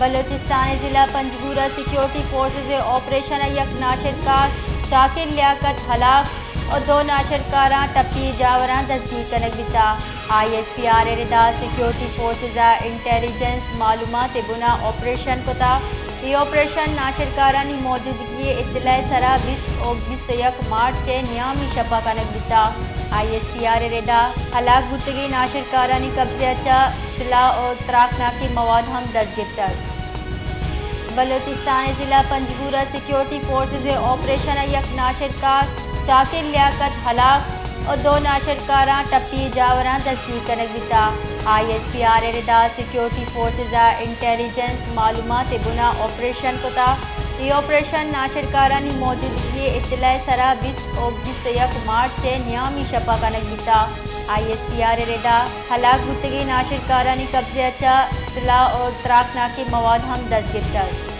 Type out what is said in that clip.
بلوچستان ءِ ضلع پنجگور ءَ سیکورٹی فورسز ءِ آپریشن ءَ یک ناشرکار شاکر لیاقت ہلاک ءُ دو ناشرکاراں ٹپی ءِ جاوراں دزگیر کنگ بیتگ۔ آئی ایس پی آر ءِ ردا سیکورٹی فورسز ءَ انٹیلیجنس معلومات ءِ بنا آپریشن کتگ۔ اے آپریشن ناشرکارانی موجودگی ءِ اطلاع ءِ سرا بیست ءُ بیست ءُ یک مارچ ءِ نیامی شپ ءَ کنگ بیتگ۔ آئی ایس پی آر ءِ ردا ہلاک بوتگیں ناشرکارانی قبضہ ءَ چہ سلاہ ءُ تراکناکیں مواد ہم دست گپتگ۔ بلوچستان ءِ ضلع پنجگور ءَ سیکورٹی فورسز ءِ آپریشن ءَ یک ناشرکار شاکر لیاقت ہلاک ءُ دو ناشرکاراں ٹپی ءِ جاوراں دزگیر کنگ بیتگ۔ آئی ایس پی آر ءِ ردا سیکورٹی فورسز ءَ انٹیلیجنس معلومات ءِ بنا آپریشن کتگ۔ اے آپریشن ناشرکارانی موجودگی ءِ اطلاع ءِ سرا بیست ءُ بیست ءُ یک مارچ ءِ نیامی شپ ءَ کنگ بیتگ۔ آئی ایس پی آر ءِ ردا ہلاک بوتگیں ناشرکارانی قبضہ ءَ چہ سلاہ ءُ تراکناکیں مواد ہم دست گپتگ۔